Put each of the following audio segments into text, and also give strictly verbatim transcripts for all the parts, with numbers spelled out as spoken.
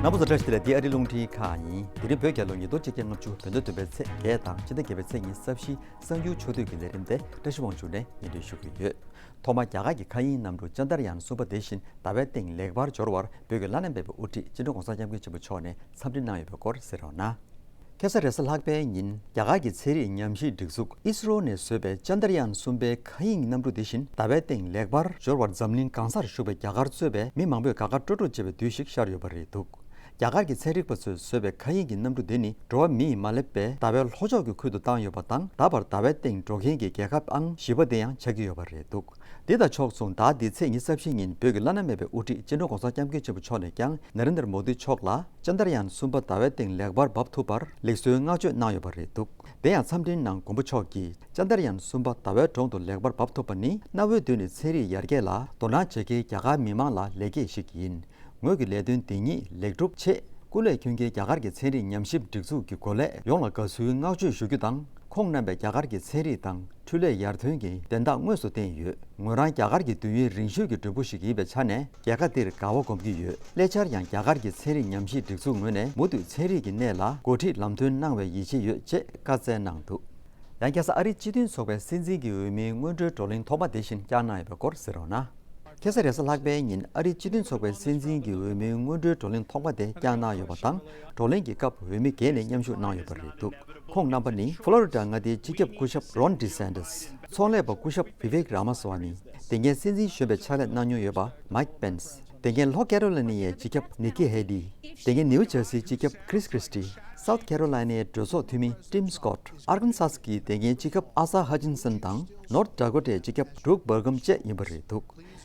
རྣམ་པ་ཚོ་བཀྲ་ཤིས་བདེ་ལེགས། འདི་ཨ་རིའི་རླུང་འཕྲིན་ཁང་ཡིན། དེ་རིང་བོད་རྒྱལ་ལོ་ཉིས་སྟོང་ཆིག་བརྒྱ་ལྔ་བཅུ་བོད་ཟླ་བདུན་པའི་ཚེས་བརྒྱད་དང་ཕྱི་ཟླ་བརྒྱད་པའི་ཚེས་ཉི་ཤུ་རྩ་བཞི་གསར་འགྱུར་ཕྱོགས་བསྡུས་ཀྱི་ལས་རིམ་དེ་བཀྲ་ཤིས་དབང་ཕྱུག་ནས་སྙན་སྒྲོན་ཞུ་གི་ཡོད། ཐོག་མར་རྒྱ་གར་གྱི་མཁའ་དབྱིངས་གནམ་གྲུ་ཅན་དར་ཡཱན་གསུམ་པ་དེ་བཞིན་ཟླ་བའི་སྟེང་ལེགས་པར་འབྱོར་བར་བོད་ཀྱི་བླ་ན་མེད་པའི་དབུ་ཁྲིད་སྤྱི་ནོར་༸གོང་ས་༸སྐྱབས་མགོན་ཆེན་པོ་མཆོག་ནས་འཚམས་འདྲི་གནང་ཡོད་པའི་སྐོར་གསན་རོགས་གནང་། ཁ་ས་རེས་གཟའ་ལྷག་པའི་ཉིན་རྒྱ་གར་གྱི་ཚན་རིག་ཉམས་ཞིབ་སྒྲིག་འཛུགས་ཨི་སི་རོ་ནས་བཟོས་པའི་ཅན་དར་ཡཱན་གསུམ་པའི་མཁའ་དབྱིངས་གནམ་གྲུ་དེ་བཞིན་ཟླ་བའི་སྟེང་ལེགས་པར་འབྱོར་བར་འཛམ་གླིང་གང་སར་བཞུགས་པའི་རྒྱ་གར་གཙོས་པའི་མི་མང་པོས་དགའ་དགའ་སྤྲོ་སྤྲོ་བྱེད་པའི་དུས་ཤིག་ཤར་ཡོད་པ་རེད་འདུག་རྒྱ་གར་གྱི་ཚན་རིག་པ་ཚོས་བཟོས་པའི་མཁའ་དབྱིངས་ཀྱི་གནམ་གྲུ་འདི་ནི་འགྲོ་བ་མིས་མ་སླེབས་པའི་ཟླ་བའི་ལྷོ་ཕྱོགས་ཀྱི་ཁུལ་དུ་བཏང་ཡོད་པ་དང་། ད་བར་ཟླ་བའི་སྟེང་འགྲོ་མཁན་གྱི་རྒྱལ་ཁབ་ཨང་བཞི་པ་དེ་ཡང་ཆགས་ཀྱི་ཡོད་པ་རེད་འདུག་འདི་དང་ཕྱོགས་མཚུངས། ཟླ་འདིའི་ཚེས་ཉི་ཤུ་རྩ་བཞི་ཉིན་བོད་ཀྱི་བླ་ན་མེད་པའི་དབུ་ཁྲིད་སྤྱི་ནོར་༸གོང་ས་༸སྐྱབས་མགོན་ཆེན་པོ་མཆོག་ནས་ཀྱང་ནཱ་རེན་དར་མོ་དི་མཆོག་ལ་ཅན་དར་ཡཱན་གསུམ་པ་ཟླ་བའི་སྟེང་ལེགས་པར་འབབ་ཐུབ་པར་ལེགས་གསོལ་བསྔགས་བརྗོད་གནང་ཡོད་པ་རེད་འདུག་དེ་ཡང་འཚམས་འཕྲིན་ནང་མགོན་པོ་མཆོག་གིས། ཅན་དར་ཡཱན་གསུམ་པ་ཟླ་བའི་གྲོང་དུ་ལེགས་པར་འབབ་ཐུབ་པ་ནི་གནའ་བོའི་དུས་ནས་ཚན་རིག་ཡར་རྒྱས་ལ་དོ་སྣང་བྱེད་མཁན་རྒྱ་གར་མི་མང་ལ་ལེགས་སྐྱེས་ཤིག་ཡིན། ངོས་ཀྱི་ལས་དོན་འདི་ཉིད་ལེགས་གྲུབ་ཆེད་སྐུ་ལས་འཁྱོལ་མཁན་རྒྱ་གར་གྱི་ཚན་རིག་ཉམས་ཞིབ་སྒྲིག་འཛུགས་ཀྱི་འགོ་ལས་ཡོངས་ལ་དགའ་བསུའི་བསྔགས་བརྗོད་ཞུ་རྒྱུ་དང་། ཁོང་རྣམ་པས་རྒྱ་གར་གྱི་ཚན་རིག་དང་འཕྲུལ་ལས་ཡར་ཐོན་གྱི་དན་རྟགས་དངོས་སུ་བསྟན་ཡོད། ངོས་རང་རྒྱ་གར་གྱི་དུས་ཡུན་རིང་ཤོས་ཀྱི་མགྲོན་པོ་ཞིག་ཡིན་པའི་ཆ་ནས་རྒྱལ་ཁ་འདིར་དགའ་བ་སྒོམ་གྱི་ཡོད། ལྷག་པར་ཡང་རྒྱ་གར་གྱི་ཚན་རིག་ཉམས་ཞིབ་སྒྲིག་འཛུགས་ངོས་ནས་མུ་མཐུད་ཚན་རིག་གི་གནས་ལ་འགོ་ཁྲིད་ལམ་སྟོན་གནང་བའི་ཡིད་ཆེས་ཡོད་ཅེས་བཀའ་སྩལ་གནང་འདུག་ཡང་ཁ་སང་ཨ་རིའི་སྤྱི་མཐུན་ཚོགས་པའི་སྲིད་འཛིན་གྱི་འོས་མིའི་སྔོན་འགྲོའི་བགྲོ་གླེང་ཐོག་མ་དེ་བཞིན་བསྐྱངས་གནང་ཡོད་པའི་སྐོར་གསན་རོགས་གནང་། ཁ་སང་རེས་གཟའ་ལྷག་པའི་ཉིན་ཨ་རིའི་སྤྱི་མཐུན་ཚོགས་པའི་སྲིད་འཛིན་གྱི་འོས་མིའི་སྔོན་འགྲོའི་བགྲོ་གླེང་ཐོག་མ་དེ་བསྐྱངས་གནང་ཡོད་པ་དང་། བགྲོ་གླེང་གི་སྐབས་འོས་མི་བརྒྱད་ནས་མཉམ་ཞུགས་གནང་ཡོད་པ་རེད་འདུག་ཁོང་རྣམ་པ་ནི་ཕོ་ལོ་རི་ཌ་མངའ་སྡེའི་སྤྱི་ཁྱབ་སྐུ་ཞབས་རོན་ཌི་སན་ཏི་སི། ཚོང་ལས་པ་སྐུ་ཞབས་བི་ཝེག་རཱ་མ་སྭ་མི། དེ་སྔའི་སྲིད་འཛིན་གཞོན་པའི་ཕྱག་ལས་གནང་མྱོང་ཡོད་པ་མའིག་པེན་སི། དེ་སྔའི་ལྷོ་ཀེ་རོ་ལི་ནའི་སྤྱི་ཁྱབ་ནིག་ཀི་ཧེ་ལི། དེ་སྔའི་ནིའུ་ཇར་སིའི་སྤྱི་ཁྱབ་ཁྲིས་ཁྲི་སི་ཊི། སའུཐ་ཀེ་རོ་ལི་ནའི་གྲོས་ཚོགས་འཐུས་མི་ཊིམ་སི་ཀོཊ། ཨར་ཀན་སཱ་སི་ཀྱི་དེ་སྔའི་སྤྱི་ཁྱབ་ཨ་སཱ་ཧ་ཅིན་སན་དང་ནོར་ཐ་ཌ་ཀོ་ཊའི་སྤྱི་ཁྱབ་ཌུག་བར་ཀམ་བཅས་ཡིན་པ་རེད་འདུག་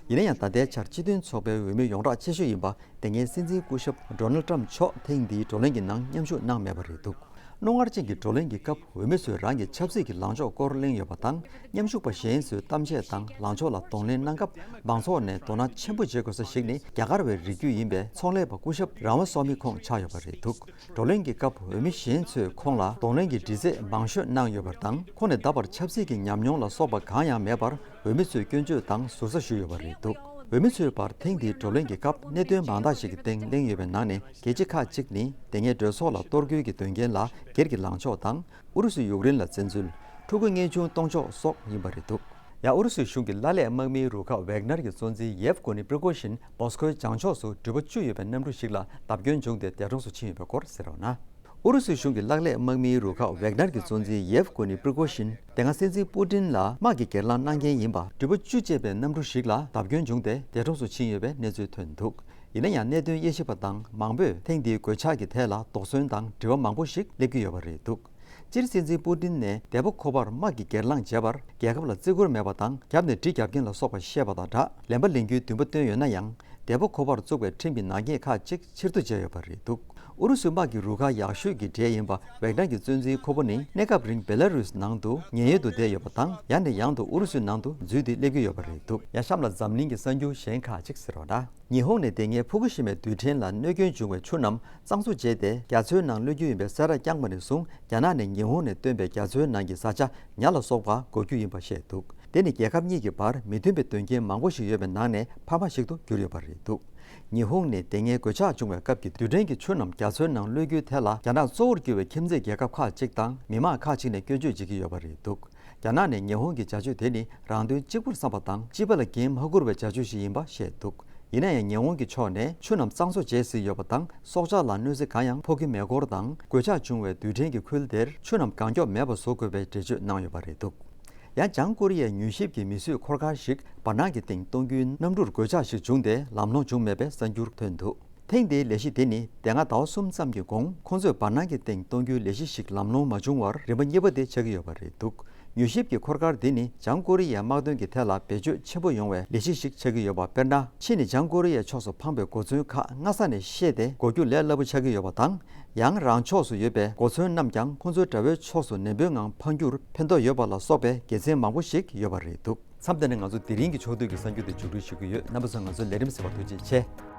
ཡིན་ན་ཡང་། ད་ལྟའི་ཆར་སྤྱི་མཐུན་ཚོགས་པའི་འོས་མི་ཡོངས་གྲགས་ཆེ་ཤོས་ཡིན་པ་དེ་སྔའི་སྲིད་འཛིན་སྐུ་ཞབས་ཌོ་ནལ་ཊམ་མཆོག་ཐེངས་འདིའི་བགྲོ་གླེང་གི་ནང་མཉམ་ཞུགས་གནང་མེད་པ་རེད་འདུག་རྣོ་ངར་ཅན་གྱི་བགྲོ་གླེང་གི་སྐབས་འོས་མི་ཚོས་རང་གི་ཆབ་སྲིད་ཀྱི་ལངས་ཕྱོགས་སྐོར་གླེང་ཡོད་པ་དང་། མཉམ་ཞུགས་པ་གཞན་ཚོའི་གཏམ་བཤད་དང་ལངས་ཕྱོགས་ལ་གདོང་ལེན་གནང་སྐབས། མང་ཚོགས་ནས་དོ་སྣང་ཆེན་པོ་བྱེད་དགོས་ས་ཞིག་ནི་རྒྱ་གར་བའི་རིགས་རྒྱུད་ཡིན་པའི་ཚོང་ལས་པ་སྐུ་ཞབས་རཱ་མ་སྭ་མི་ཁོང་ཆགས་ཡོད་པ་རེད་འདུག་བགྲོ་གླེང་གི་སྐབས་འོས་མི་གཞན་ཚོས་ཁོང་ལ་གདོང་ལེན་གྱི་འདྲི་རྩད་མང་ཤོས་གནང་ཡོད་པ་དང་། ཁོང་ནས་ད་བར་ཆབ་སྲིད་ཀྱི་ཉམས་མྱོང་ལ་སོགས་པ་གང་ཡང་མེད་པར། འོས་མི་ཚོས་སྐྱོན་བརྗོད་དང་ཟུར་ཟ་ཞུས་ཡོད་པ་རེད་འདུག་འོས་མི་ཚོའི་བར་ཐེངས་འདིའི་བགྲོ་གླེང་གི་སྐབས་གནད་དོན་མང་དག་ཞིག་གི་སྟེང་གླེང་ཡོད་པའི་ནང་ནས་གལ་ཆེ་ཁག་ཅིག་ནི། དེ་སྔའི་གྲོས་ཚོགས་ལ་གཏོར་རྒོལ་གྱི་དོན་རྐྱེན་ལ་སྒེར་གྱི་ལངས་ཕྱོགས་དང་། ཨུ་རུ་སུས་ཡུཀ་རེན་ལ་བཙན་འཛུལ། ཕྲུ་གུ་རྔན་ཆུང་གཏོང་ཕྱོགས་སོགས་ཡིན་པ་རེད་འདུག་ཡང་ཨུ་རུ་སུའི་གཞུང་གིས་གླ་ལས་དམག་མིའི་རུ་ཁག་ཝེག་ནར་གྱི་གཙོ་འཛིན་ཡེབ་གོ་ནི་པྲི་གོ་ཤིན་མོ་སི་ཁོའི་བྱང་ཕྱོགས་སུ་འགྲུལ་པ་བཅུ་ཡོད་པའི་གནམ་གྲུ་ཞིག་ལ་བརྡབ་སྐྱོན་བྱུང་སྟེ་འདས་གྲོངས་སུ་ཕྱིན་ཡོད་པའི་སྐོར་གསན་རོགས་གནང་། ཨུ་རུ་སུའི་གཞུང་གི་གླ་ལས་དམག་མིའི་རུ་ཁག་ཝེག་ནར་གྱི་གཙོ་འཛིན་ཡེབ་གོ་ནི་པྲི་གོ་ཤིན། དེ་སྔ་སྲིད་འཛིན་པུ་ཏིན་ལ་དམག་གི་སྒེར་ལངས་གནང་མཁན་ཡིན་པ། འགྲུལ་པ་བཅུ་བཅས་པའི་གནམ་གྲུ་ཞིག་ལ་བརྡབ་སྐྱོན་བྱུང་སྟེ་འདས་གྲོངས་སུ་ཕྱིན་ཡོད་པའི་གནས་ཚུལ་ཐོན་འདུག་ཡིན་ན་ཡང་། གནད་དོན་དབྱེ་ཞིབ་པ་དང་མང་པོས་ཐེངས་འདིའི་གོད་ཆག་གི་ཐད་ལ་དོགས་ཟོན་དང་དྲི་བ་མང་པོ་ཞིག་སླེབས་ཀྱི་ཡོད་པ་རེད་འདུག་སྤྱིར་སྲིད་འཛིན་པུ་ཏིན་ནས་འདས་པོ་ཁོ་པར་དམག་གི་སྒེར་ལངས་བྱས་པར་རྒྱལ་ཁབ་ལ་བརྩི་བཀུར་མེད་པ་དང་། རྒྱབ་ནས་གྲི་བརྒྱབ་མཁན་ལ་སོགས་པ་བཤད་པ་དང་སྦྲགས། ལན་པ་ལེན་རྒྱུའི་འདུན་པ་བཏོན་ཡོད་ན་ཡང་། འདས་པོ་ཁོ་པར་བཙུགས་པའི་ཁྲིམས་ཀྱི་ནག་ཉེས་ཁག་ཅིག་ཕྱིར་བསྡུ་བྱས་ཡོད་པ་རེད་འདུག་ཨུ་རུ་སུའི་དམག་གི་རུ་ཁག་ཡག་ཤོས་ཀྱི་གྲས་ཡིན་པ་ཝེག་ནར་གྱི་གཙོ་འཛིན་ཁོ་པོ་ནི། གནས་སྐབས་རིང་བེ་ལ་རུས་ནང་དུ་ཉེན་གཡོལ་དུ་བསྡད་ཡོད་པ་དང་། ཡང་ནས་ཡང་དུ་ཨུ་རུ་སུའི་ནང་དུ་འཛུལ་ཏེ་སླེབས་ཀྱི་ཡོད་པ་རེད་འདུག་ཡང་གཤམ་ལ་འཛམ་གླིང་གི་གསར་འགྱུར་གཞན་ཁག་ཅིག་གསན་རོགས་གནང་། ཉི་ཧོང་ནས་དེ་སྔའི་ཕུ་ཀུ་ཤི་མའི་རྡུལ་ཕྲན་ལ་གནོད་སྐྱོན་བྱུང་བའི་ཆུ་རྣམས་གཙང་བཟོ་བྱས་ཏེ། རྒྱ་མཚོའི་ནང་གློད་རྒྱུ་ཡིན་པའི་གསལ་བསྒྲགས་བསྐྱངས་པ་ནས་བཟུང་། རྒྱ་ནག་ནས་ཉི་ཧོང་ནས་བཏོན་པའི་རྒྱ་མཚོའི་ནང་གི་བཟའ་བཅའ་ཉ་ལ་སོགས་པ་འགོག་རྒྱུ་ཡིན་པ་བཤད་འདུག་དེ་ནི་རྒྱལ་ཁབ་གཉིས་ཀྱི་བར་མི་མཐུན་པའི་དོན་རྐྱེན་མང་པོ་ཞིག་ཡོད་པའི་ནང་ནས་འཕར་མ་ཞིག་ཏུ་གྱུར་ཡོད་པ་རེད་འདུག་ཉི་ཧོང་ནས་དེ་སྔའི་གོད་ཆག་བྱུང་བའི་སྐབས་ཀྱི་རྡུལ་ཕྲན་གྱི་ཆུ་རྣམས་རྒྱ་མཚོའི་ནང་གློད་རྒྱུའི་ཐད་ལ། རྒྱ་ནག་གཙོ་བོར་གྱུར་བའི་ཁྱིམ་མཚེས་རྒྱལ་ཁབ་ཁག་ཅིག་དང་མི་མང་ཁག་ཅིག་ནས་སྐྱོན་བརྗོད་བྱེད་ཀྱི་ཡོད་པ་རེད་འདུག་རྒྱ་ནག་ནས་ཉི་ཧོང་གི་བྱ་སྤྱོད་དེ་ནི་རང་དོན་གཅིག་པུར་བསམ་པ་དང་། སྤྱི་པ་ལ་འགན་མ་འཁུར་བའི་བྱ་སྤྱོད་ཞིག་ཡིན་པ་བཤད་འདུག་ཡིན་ན་ཡང་། ཉི་ཧོང་གི་ཕྱོགས་ནས་ཆུ་རྣམས་གཙང་བཟོ་བྱས་ཟིན་ཡོད་པ་དང་། སྲོག་ཆགས་ལ་གནོད་འཚེ་གང་ཡང་ཕོག་གི་མེད་སྐོར་དང་། གོད་ཆག་བྱུང་བའི་རྡུལ་ཕྲན་གྱི་ཁུལ་དེར་ཆུ་རྣམས་གང་མགྱོགས་མེད་པ་བཟོ་དགོས་པའི་འགྲེལ་བརྗོད་གནང་ཡོད་པ་རེད་འདུག་ཡང་། བྱང་ཀོ་རི་ཡའི་མྱུལ་ཞིབ་ཀྱི་མི་གསོད་འཁོར་སྐར་ཞིག་བར་སྣང་གི་སྟེང་གཏོང་རྒྱུའི་གནམ་གྲུར་གོད་ཆག་ཞིག་བྱུང་སྟེ་ལམ་ལྷོང་བྱུང་མེད་པའི་གསར་འགྱུར་ཐོན་འདུག་ཐེངས་འདིའི་ལས་གཞི་དེ་ནི་དེ་སྔ་ཟླ་བ་གསུམ་ཙམ་གྱི་གོང་། ཁོང་ཚོས་བར་སྣང་གི་སྟེང་གཏོང་རྒྱུའི་ལས་གཞི་ཞིག་ལམ་ལྷོང་མ་བྱུང་བར་རིམ་པ་གཉིས་པ་དེ་ཆགས་ཀྱི་ཡོད་པ་རེད་འདུག་མྱུལ་ཞིབ་ཀྱི་འཁོར་སྐར་འདི་ནི་བྱང་ཀོ་རི་ཡའི་དམག་དོན་གྱི་ཐད་ལ་བེད་སྤྱོད་ཆེན་པོ་ཡོང་བའི་ལས་གཞི་ཞིག་ཆགས་ཀྱི་ཡོད་པ། དཔེར་ན། ཕྱི་ནས་བྱང་ཀོ་རི་ཡའི་ཕྱོགས་སུ་འཕངས་པའི་གོ་མཚོན་ཁག་སྔ་ས་ནས་ཤེས་ཏེ། འགོག་རྒྱུ་ལས་སླ་པོ་ཆགས་ཀྱི་ཡོད་པ་དང་། ཡང་། རང་ཕྱོགས་སུ་ཡོད་པའི་གོ་མཚོན་རྣམས་ཀྱང་ཁོང་ཚོའི་དགྲ་བོའི་ཕྱོགས་སུ་ནན་པོའི་ངང་འཕངས་རྒྱུར་ཕན་ཐོགས་ཡོད་པ་ལ་སོགས་པའི་དགེ་མཚན་མང་པོ་ཞིག་ཡོད་པ་རེད་འདུག་མཚམས་འདི་ནས་ང་ཚོ་དེ་རིང་གི་ཕྱོགས་བསྡུས་ཀྱི་གསར་འགྱུར་དེ་མཇུག་སྒྲིལ་ཞུ་གི་ཡོད། རྣམ་པ་ཚོས་ང་ཚོའི་ལས་རིམ་གསན་པར་ཐུགས་རྗེ་ཆེ།